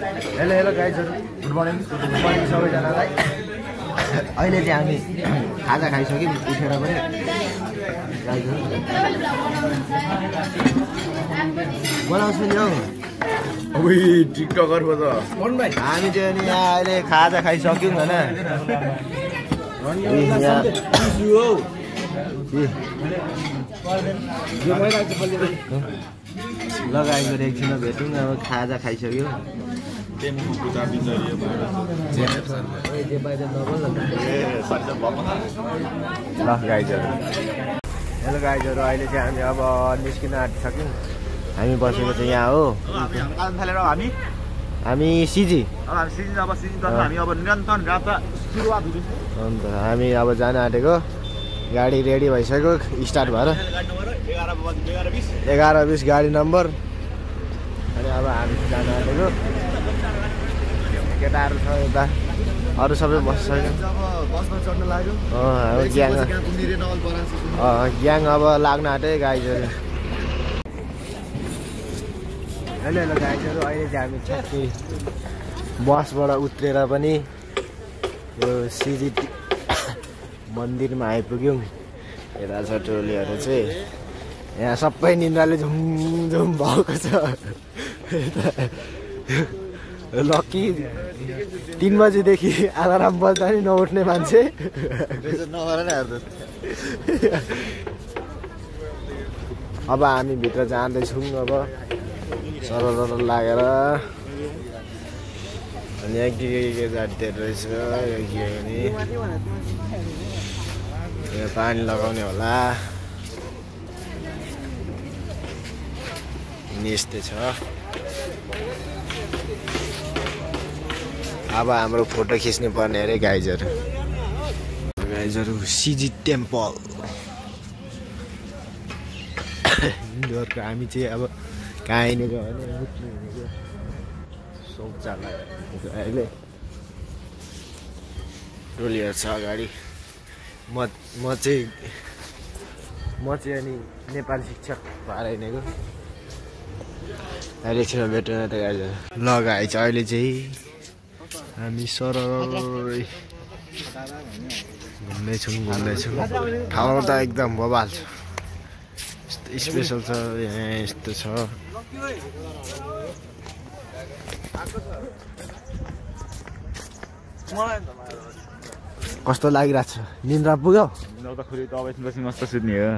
Hello गाइजहरु good morning सबैजनालाई अहिले चाहिँ हामी खाजा खाइसक्यौँ उठेर पनि गाइजहरु बनाउँछु नि हौ उही टिकटकर पो त हामी चाहिँ नि यहाँ अहिले खाजा खाइसक्यौँ हैन लगाएको एकछिन भेटौँ अब खाजा खाइसक्यो ल गाइजहरु हेलो गाइजहरु अहिले चाहिँ हामी अब निस्किन आँटिसक्यौँ हामी बसेको चाहिँ यहाँ हो हामी सिजी हामी अब निरन्तर यात्रा सुरुवात हुँदैछ अन्त हामी अब जान आँटेको गाडी रेडी भइसक्यो स्टार्ट भएर 11:20 गाडी नम्बर अनि अब हामी जान आँटेको केटाहरू छ यता अरू सबै बसिसक्यो ग्याङ अब लाग्न आँट्यो गाइजहरु हेलो गाइजहरु अहिले चाहिँ हामी छक्कै बसबाट उत्रेर पनि यो सिजी मन्दिरमा आइपुग्यौँ यता छ टोलीहरू चाहिँ यहाँ सबै निन्द्राले झुमझुम भएको छ लक्की 3 बजेदेखि अलार्म बज्दा नि नउठ्ने मान्छे अब हामी भित्र जाँदैछौँ अब सरर लागेर अनि यहाँ के जातीय रहेछ यो पानी लगाउने होला यस्तै छ अब हाम्रो फोटो खिच्नु पर्ने अरे गाइजहरु सिजी टेम्पल हिन्दूहरुको हामी चाहिँ अब कहाँ हिँडेको भने शौचालय अहिले टोलीहरू छ अगाडि म चाहिँ अनि नेपाली शिक्षक भएर हिँडेको अहिले एकछिन भेट्नु त गाइजहरु ल गाइज अहिले चाहिँ हामी सररै घुम्दैछौँ ठाउँ त एकदम बवाल छ स्पेसल छ यहाँ यस्तो छ कस्तो लागिरहेको छ निन्द्रा पुग्यो मस्त सुत्ने हो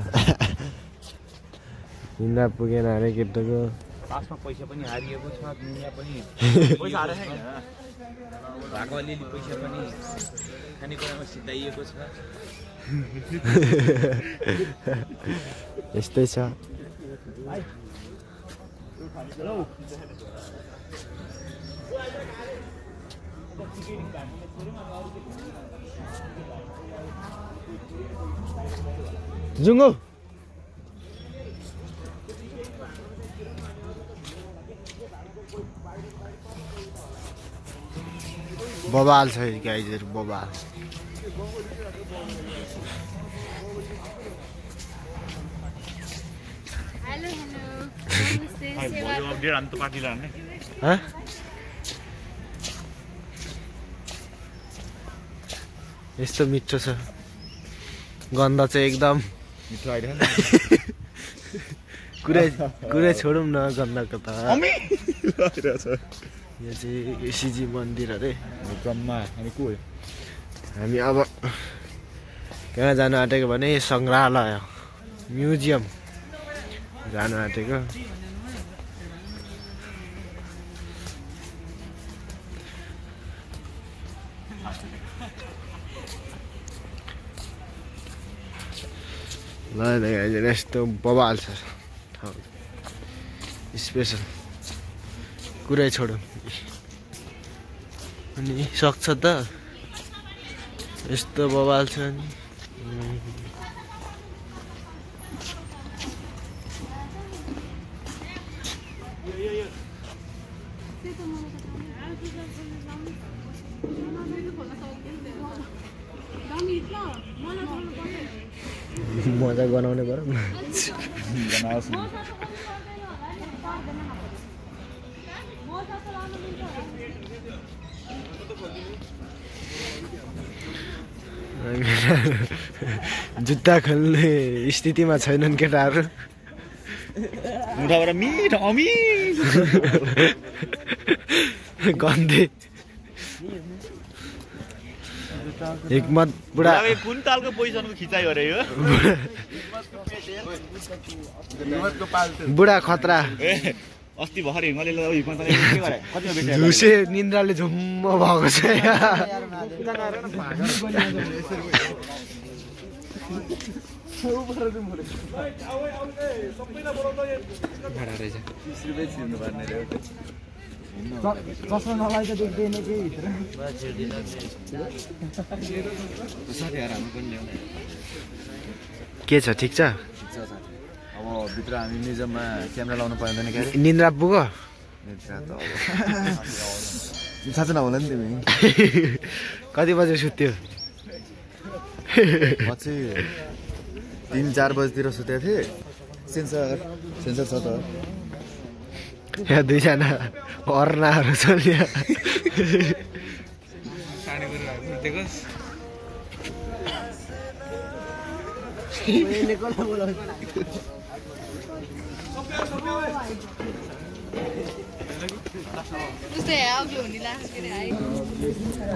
निन्द्रा पुगेन अरे केटाको पासमा पैसा पनि हारिएको छ दुनिया पनि पैसा हारेको छैन भएको अलिअलि पैसा पनि खानेकुरामा सिधाइएको छ यस्तै छ जुङ्गो बवाल छ गाइजहरु बवाल यस्तो मिठो छ गन्ध चाहिँ एकदम मिठो आइरहेको कुरै छोडौँ न गन्धको त यो चाहिँ सिजी मन्दिर अरे हामी अब कहाँ जानु आँटेको भने सङ्ग्रहालय म्युजियम जानु आँटेको ल यस्तो बवाल छ स्पेसल कुरै छोडौँ अनि सक्छ त यस्तो बवाल छ नि मजा बनाउने गरौँ न जुत्ता खोल्ने स्थितिमा छैनन् केटाहरू मुठाबाट मिठो अमी गन्धे हिक्मत बुढा कुन तालको पोजिसनको खिचाइ हो रे यो बुढा खतरा अस्ति भर्खर हिँगले के गरे कतिमा बेच्यो झुसे निन्द्राले झुम्म भएको छ चस्मा नलाइ त देख्दैन केही भित्र के छ ठिक छ अब भित्र हामी म्युजियममा क्यामेरा लाउनु पाइँदैन क्या निन्द्रा पुग्यो साँच्चै नहोला नि तिमी कति बजे सुत्यो म चाहिँ 3-4 बजीतिर सुतेको थिएँ सेन्सर छ त यहाँ दुईजना अर्नाहरू छन् यहाँ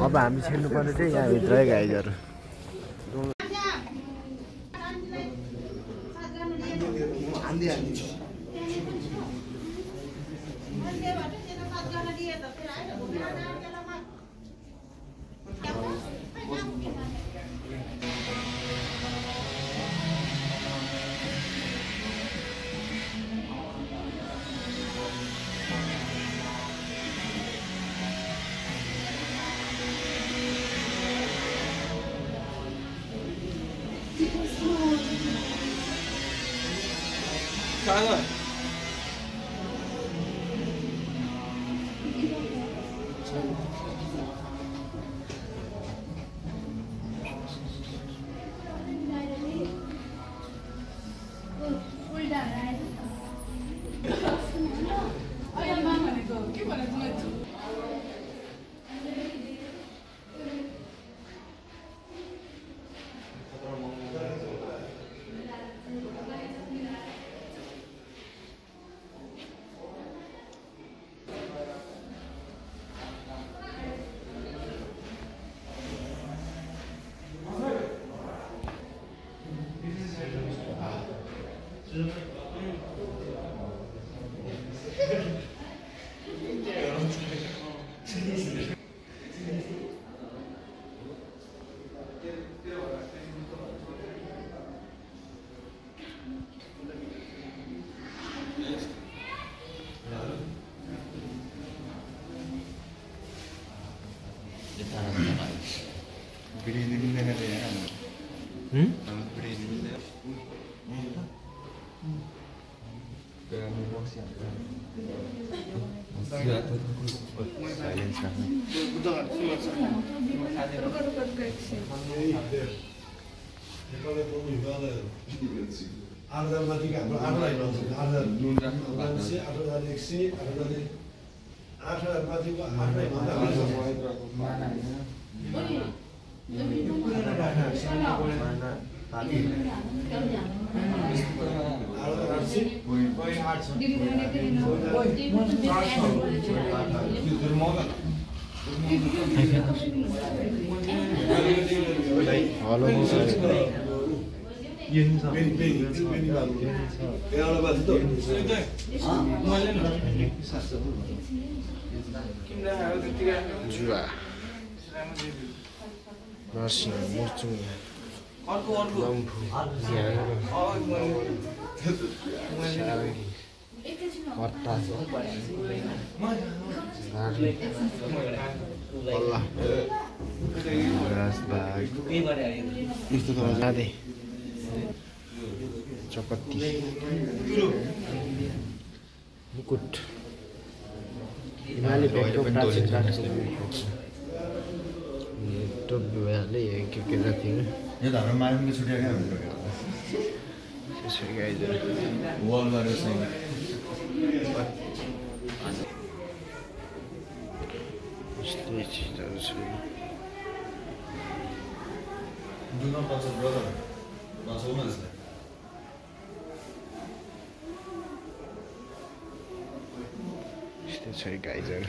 अब हामी छिर्नु पर्ने चाहिँ यहाँ भित्रै गाइजहरू जुवा नर्सिङ मुर्चुङ लम्फू हट्टा राधे चपत्ती मुकुट हिमाली भेटको प्राचीन टोपी भइहाल्यो के राख्थ्यो यो त हाम्रो मारुङले छुट्यायो क्या त्यसरी गाइजहरू वालमा रहेछ यस्तै चिजहरू छ Do not touch it, brother. That's woman's name. यस्तै छ गाइजहरू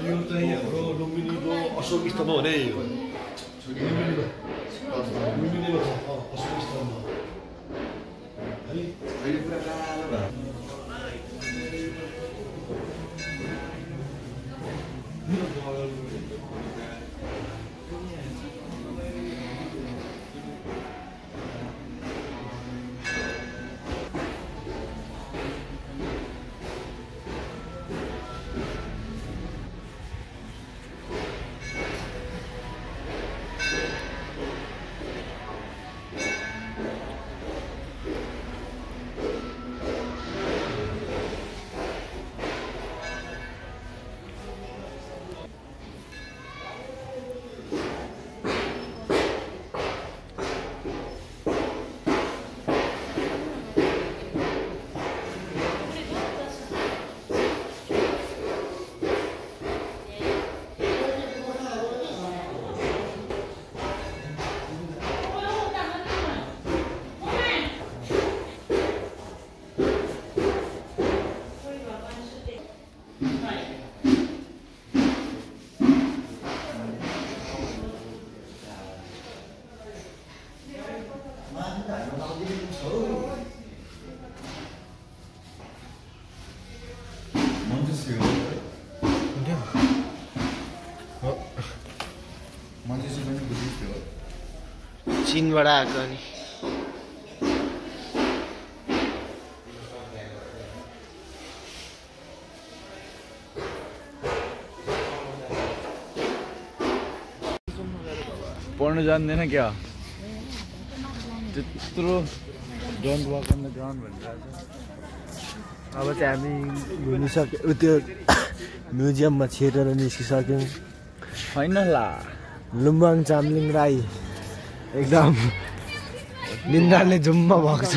यो चाहिँ हाम्रो लुम्बिनीको अशोक स्तम्भ हो नि लुम्बिनीको अशोक स्तम्भ है अहिले पुरा कालो भयो चीनबाट आएको अनि पढ्नु जान्दैन क्या त्यत्रो don't work on the ground भनिरहेको छ अब चाहिँ हामी घुमिसक्यो त्यो म्युजियममा छिरेर निस्किसक्यौँ होइन ला लुम्बाङ चामलिङ राई एकदम निन्द्राले जुम्म भएको छ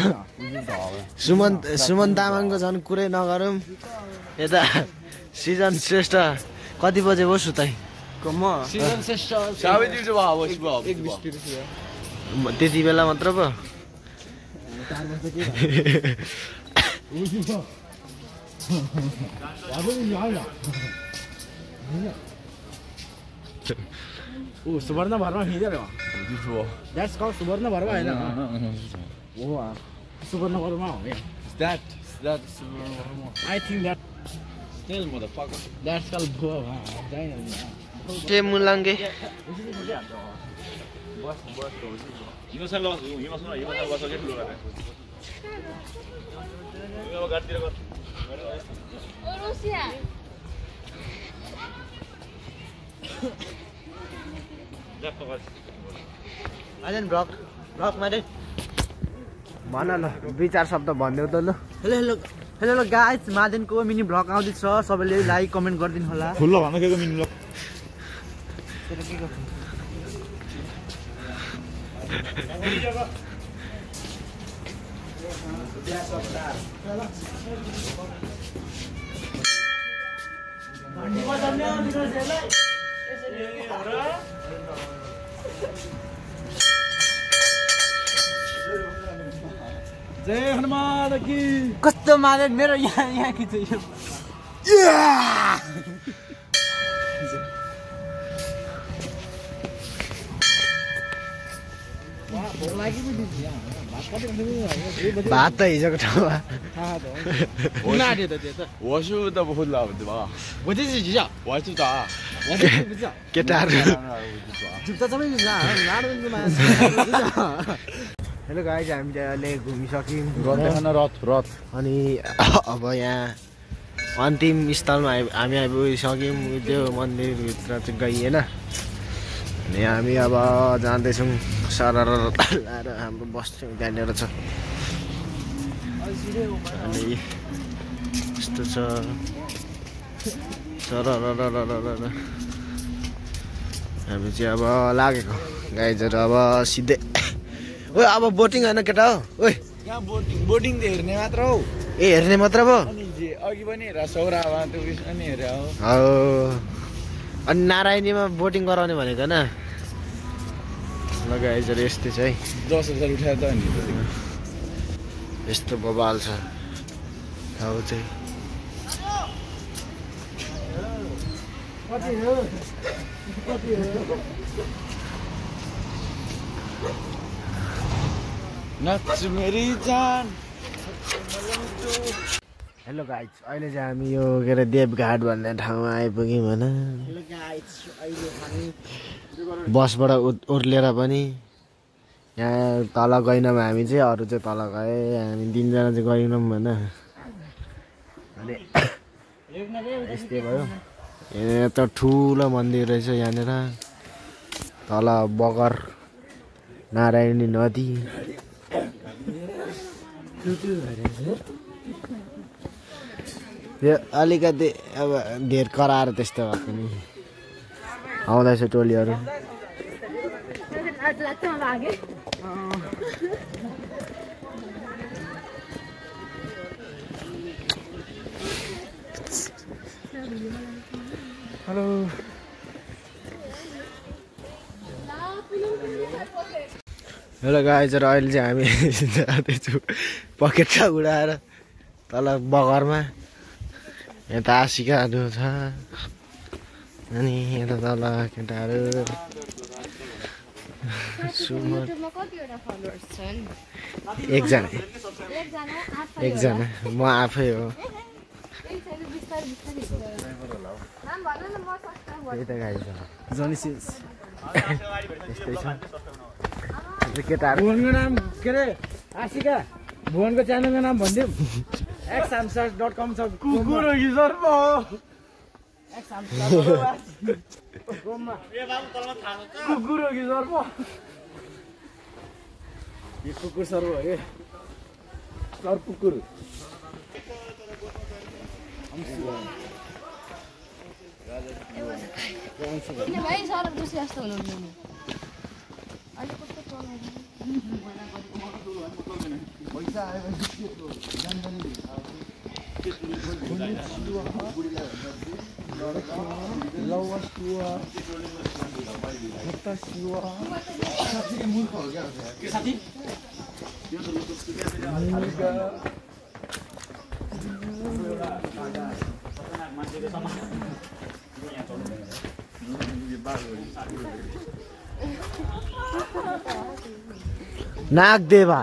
सुमन तामाङको झन् कुरै नगरौँ यता सृजन श्रेष्ठ कति बजे हो सुताइ त्यति बेला मात्र पो सुवर्णभरमा खिचेर That's called सुवर्णभरमा होइन सुवर्णभरमा हो That सुवर्णभरमा I think that Still motherfucker That's called Bua के मुलाङ्गे भन ल दुई चार शब्द भनिदेऊ त ल हेलो गाइस मादेनको मिनी भ्लग आउँदैछ सबैले लाइक कमेन्ट गरिदिनु होला फुल्लो भन्न के मिनी भ्लग जय हनुमान की कस्तो मादेन मेरो यहाँ खिच्यो भात त हिजोको ठाउँमा 我是的不会老对吧？我这是几下？我还知道啊， केटाहरू जुत्ता सबै हेलो गाइज हामी चाहिँ अहिले घुमिसक्यौँ रथ अनि अब यहाँ अन्तिम स्थलमा हामी आइपुगिसक्यौँ त्यो मन्दिरभित्र चाहिँ गइएन अनि हामी अब जाँदैछौँ सरर लाएर हाम्रो बस चाहिँ त्यहाँनिर छ अनि यस्तो छ सररररररर हामी चाहिँ अब लागेको गाइजहरू अब सिधै ओए अब बोटिङ होइन केटा हो ओए यहाँ बोटिङ त हेर्ने मात्र हो ए हेर्ने मात्र भयो अनि अघि पनि हेर सौरामा त्यो उस पनि हेर हो अनि नारायणीमा बोटिङ गराउने भनेको होइन ल गाइजहरू यस्तै छ है 10,000 उठायो त अनि यस्तो बबाल छ ठाउँ चाहिँ नाच मेरी जान हेलो गाइज अहिले चाहिँ हामी यो के अरे देवघाट भन्ने ठाउँमा आइपुग्यौँ होइन बसबाट उर्लेर पनि यहाँ तल गएनौँ हामी चाहिँ अरू चाहिँ तल गए हामी 3 जना चाहिँ गएनौँ होइन अनि यस्तै भयो यहाँ त ठुलो मन्दिर रहेछ यहाँनिर तल बगर नारायणी नदी यो अलिकति अब धेर कराएर त्यस्तो भएको नि आउँदैछ टोलीहरू हेलो हेलो गाइजहरू अहिले चाहिँ हामी जाँदैछु पकेटका उडाएर तल बगरमा यता आशिकाहरू छ अनि यता तल केटाहरू एकजना म आफै हो यता गाइज यस्तै छ केटाहरू भुवनको नाम के अरे आशिका भुवनको च्यानलको नाम भनिदिउँ xamsars.com छ कुकुर हो कि सर्प हो कुकुर हो कि सर्प यो कुकुर सर्प हो कि सर्प कुकुर भाइ सरप जस्तो जस्तो हुनुहुन्छ पैसा आयो नाग देवा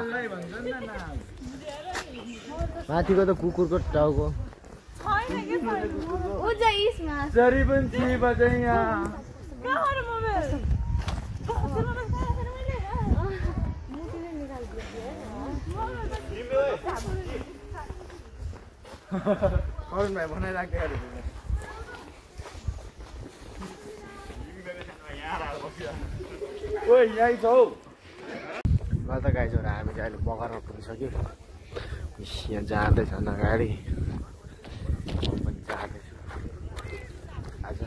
माथिको त कुकुरको टाउको यही छ हौ ल त गाइजहरू हामी चाहिँ अहिले बगरमा पुगिसक्यो यहाँ जाँदैछन् अगाडि म पनि जाँदैछु आज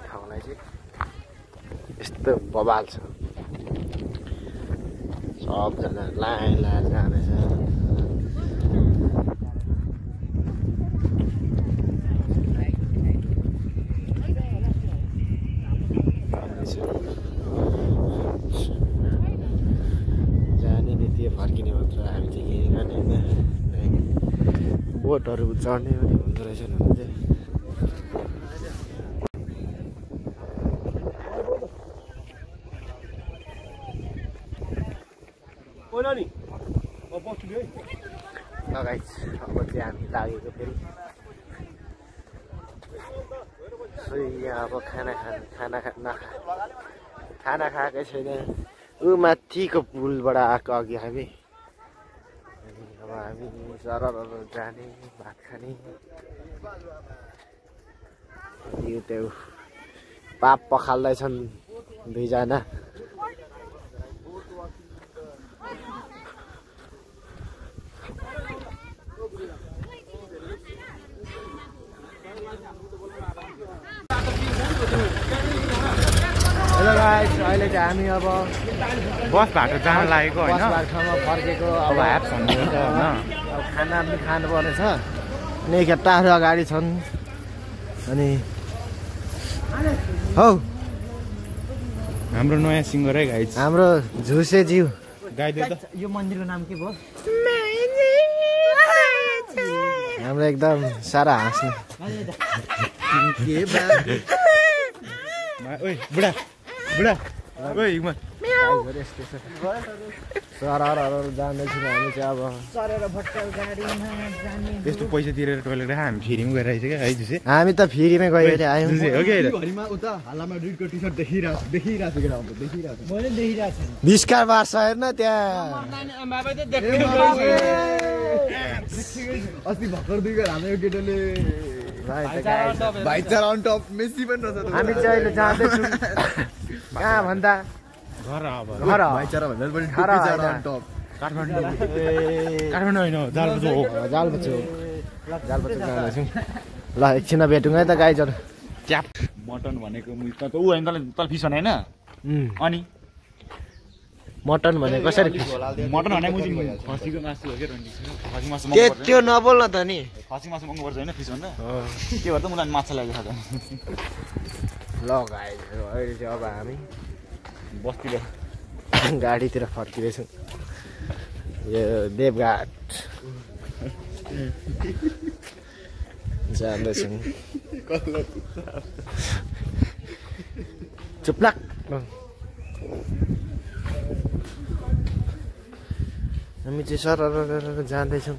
ठाउँलाई चाहिँ यस्तो बवाल छ सबजना लाइन लाएर जाँदैछ फर्किने मात्र हामी चाहिँ यहीँ जाने होइन बोटहरू चढ्ने पनि हुँदो रहेछ भने चाहिँ लगाइछ अब चाहिँ हामी लागेको फेरि यहाँ अब खाना खाएकै छैन ऊ माथिको पुलबाट आएको अघि हामी अब हामी सरर जाने भात खाने यो त्यो पाप पखाल्दैछन् दुईजना अहिले चाहिँ हामी अब बस बाटो जान लागेको होइन बस भएको ठाउँमा फर्केको अब अब ह्याप्स भन्नु होइन अब खाना पनि खानुपर्ने छ अनि केटाहरू अगाडि छन् अनि हौ हाम्रो नयाँ सिङ्गर है गाइज हाम्रो झुसे ज्यू गाइदियो त यो मन्दिरको नाम के भयो हाम्रो एकदम सारा हाँस्ने ओइ बुढा बुढा ओइ हिक्मत सरहरू जाँदैछौँ हामी चाहिँ अब त्यस्तो पैसा तिरेर टोइलेट हामी फेरिम गएर आइसक्यो क्या है जुसे हामी त फेरिमै गएर आयौँ जुसे हो कि होइन घरिमा उता हालामा ड्रिटको टी सर्ट देखिरहेको छु केटा देखिरहेको छु मैले देखिरहेको छु भिस्कार बार्छ हेर्न त्यहाँ अस्ति भर्खर 2 घर हाम्रो केटाले भाइचारा अन टप मेसी पनि रहेछ हामी चाहिँ अहिले जाँदैछौँ कहाँ भन्दा घर अब घर भाइचारा भन्दा पनि घर भाइचारा होइन। अन टप काठमाडौँ होइन जालबुझो हो जालबुच्चो जाँदैछौँ ल एकछिन भेटौँ है त गाइजहरू च्याप मटन भनेको त ऊ होइन तल फिस भने होइन अनि मटन भने कसरी मटन भने मुजी खसीको मासु हो क्या खसी मासु त्यो नबोल्न त नि खसी मासु महँगो पर्छ होइन फिस भन्दा के भएर त मलाई माछा लागेको छ ल गाइजहरू अहिले चाहिँ अब हामी बस्तिर गाडीतिर फर्किँदैछौँ यो देवघाट जाँदैछौँ चुप्लाक हामी चाहिँ सर जाँदैछौँ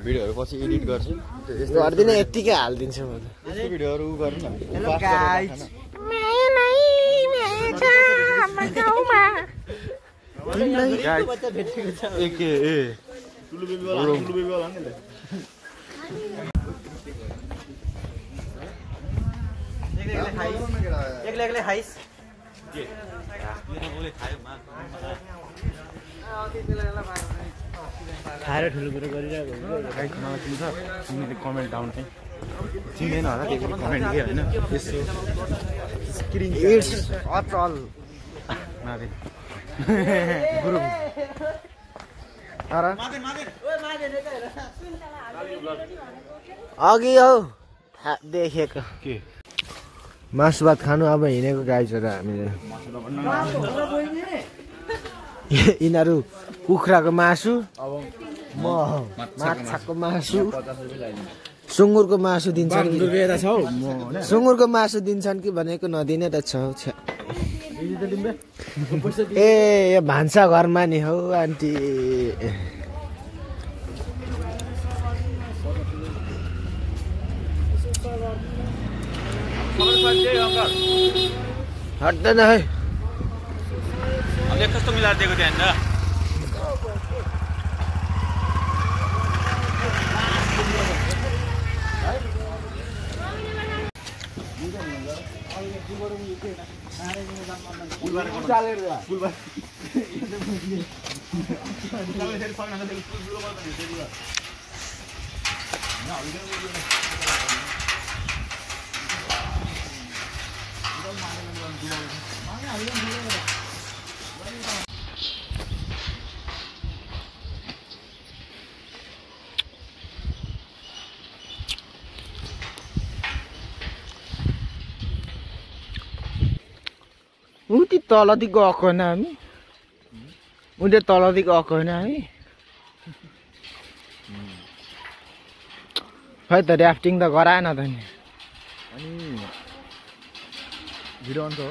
भिडियोहरु पछि एडिट गर्छु गर्दिनँ यत्तिकै हालिदिन्छु म यस्तो भिडियोहरु गर्नु न हेलो गाइज एक्लै खाइस खाएर ठुलो कुरो गरिरहेको मलाई चिन्छ तिमीले कमेन्ट डाउन चाहिँ चिन्दैन होला त्यो कमेन्ट के होइन यसो इट्स अचल माथि गुरुङ अघि हौ देखेको के मासु भात खानु अब हिँडेको गाइजहरू हामीले यिनीहरू कुखुराको मासु म माछाको मासु सुँगुरको मासु दिन्छन् कि सुँगुरको मासु दिन्छन् कि भनेको नदिने त छ ए यो भान्सा घरमा नि हौ आन्टी हट्दैन है अब कस्तो मिलाएर दिएको त्यहाँनिर उति तलदेखि गएको होइन हामी उनीहरू तलदेखि गएको होइन हामी खै त ऱ्याफ्टिङ त गराएन त नि अनि भिडियो अन्त हो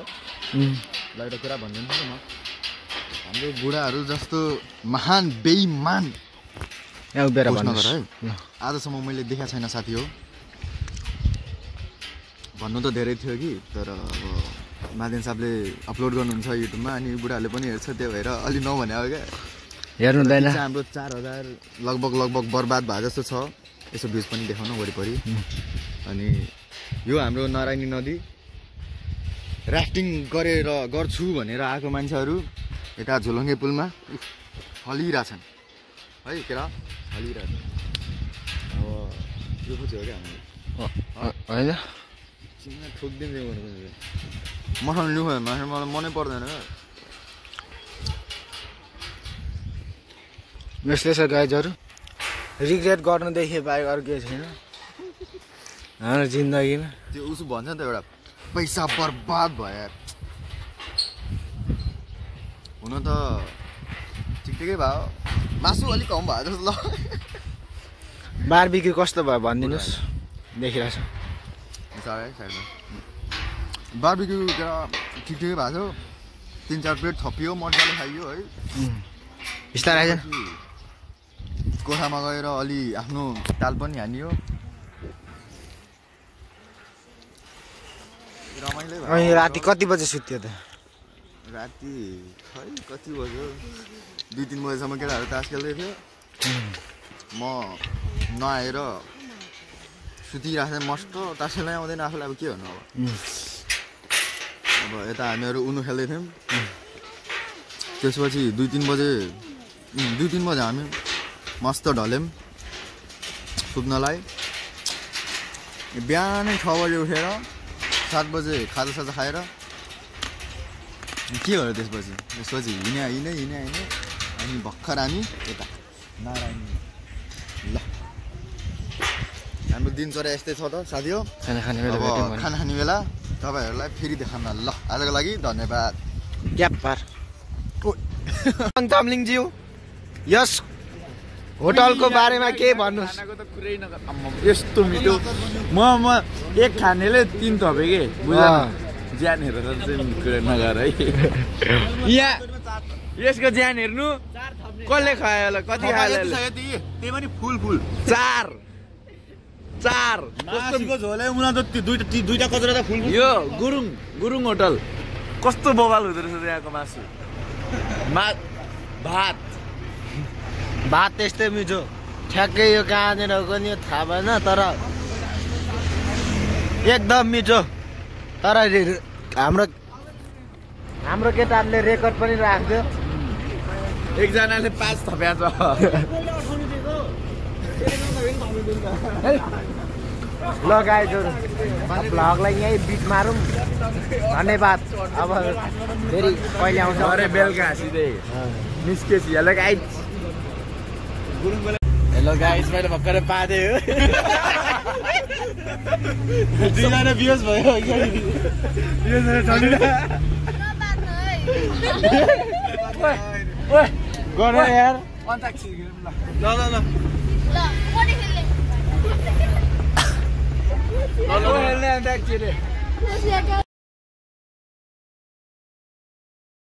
ल एउटा कुरा भनिदिन्छु म हाम्रो बुढाहरू जस्तो महान बेइमान उभिएर पोस्ट नगर भन्नुहोस् है आजसम्म मैले देखाएको छैन साथी हो भन्नु त धेरै थियो कि तर अब मादेन साहबले अपलोड गर्नुहुन्छ युट्युबमा अनि बुढाहरूले पनि हेर्छ त्यो भएर अलि नभने हो क्या हेर्नु हुँदैन हाम्रो 4000 लगभग बर्बाद भए जस्तो छ यसो भ्युज पनि देखाउन वरिपरि अनि यो हाम्रो नारायणी नदी ऱ्याफ्टिङ गर्छु भनेर आएको मान्छेहरू यता झोलङ्गे पुलमा छलिरहेछन् है केरा छलिरहेछन् अब यो पो चाहिँ हो क्या होइन चिङ्ना ठोकिदिनु मसँग लिउँ मलाई मनै पर्दैन यस्तै छ गाइजहरू रिग्रेट गर्नुदेखि बाहेक अरू केही छैन हाम्रो जिन्दगीमा त्यो उसो भन्छ नि त एउटा पैसा बर्बाद भयो यार हुन त ठिकै भयो मासु अलिक कम भयो जस्तो ल बारबिक्यू कस्तो भयो भनिदिनुहोस् देखिरहेछ साइडमा बारबिक्यू ठिकै भएको थियो 3-4 प्लेट थपियो मजाले खाइयो है बिस्तारै आइज कोठामा गएर अलि आफ्नो ताल पनि हानियो रमाइलो भयो अनि राति कति बजे सुत्यो त राति खै कति बज्यो 2-3 बजेसम्म केटाहरू तास खेल्दै थियो म नआएर सुतिरहेको थिएँ मस्त तास खेल्नै आउँदैन आफूलाई अब के भन्नु अब यता हामीहरू उनु खेल्दै थियौँ त्यसपछि 2-3 बजे हामी मस्त ढल्यौँ सुत्नलाई बिहानै 6 बजे उठेर 7 बजे खाजा खाएर के भयो त्यसपछि हिँडे अनि भर्खर हामी यता नारायण ल हाम्रो दिनचर्या यस्तै छ त साथी हो खाना खाने बेला तपाईँहरूलाई फेरि देखाउन ल आजको लागि धन्यवाद ग्याप पार चामलिङज्यू यस होटलको बारेमा के भन्नुहोस् यस्तो मिठो म एक खानेले 3 थपे के बुझ्दैन ज्यान हेरेर चाहिँ कुरा नगर है यहाँ यसको ज्यान हेर्नु कसले खायो होला कति खायो त्यही पनि फुल 4 कस्तो झोले उना त दुईटा कचरा त फुल यो गुरुङ होटल कस्तो बवाल हुँदो रहेछ यहाँको मासु भात त्यस्तै मिठो ठ्याक्कै यो कहाँनिर हो नि थाहा भएन तर एकदम मिठो तर हाम्रो केटाहरूले रेकर्ड पनि राख्थ्यो एकजनाले 5 थप्या छ ल गाइजहरू भ्लगलाई यहीँ बिट मारौँ धन्यवाद अब फेरि कहिले आउँछ अरे बेलुका सिधै निस्केपछि हेलो गाइज हेलो गाइज मैले भर्खरै पादे हो दुईजना बिहोस भयो गर यार ल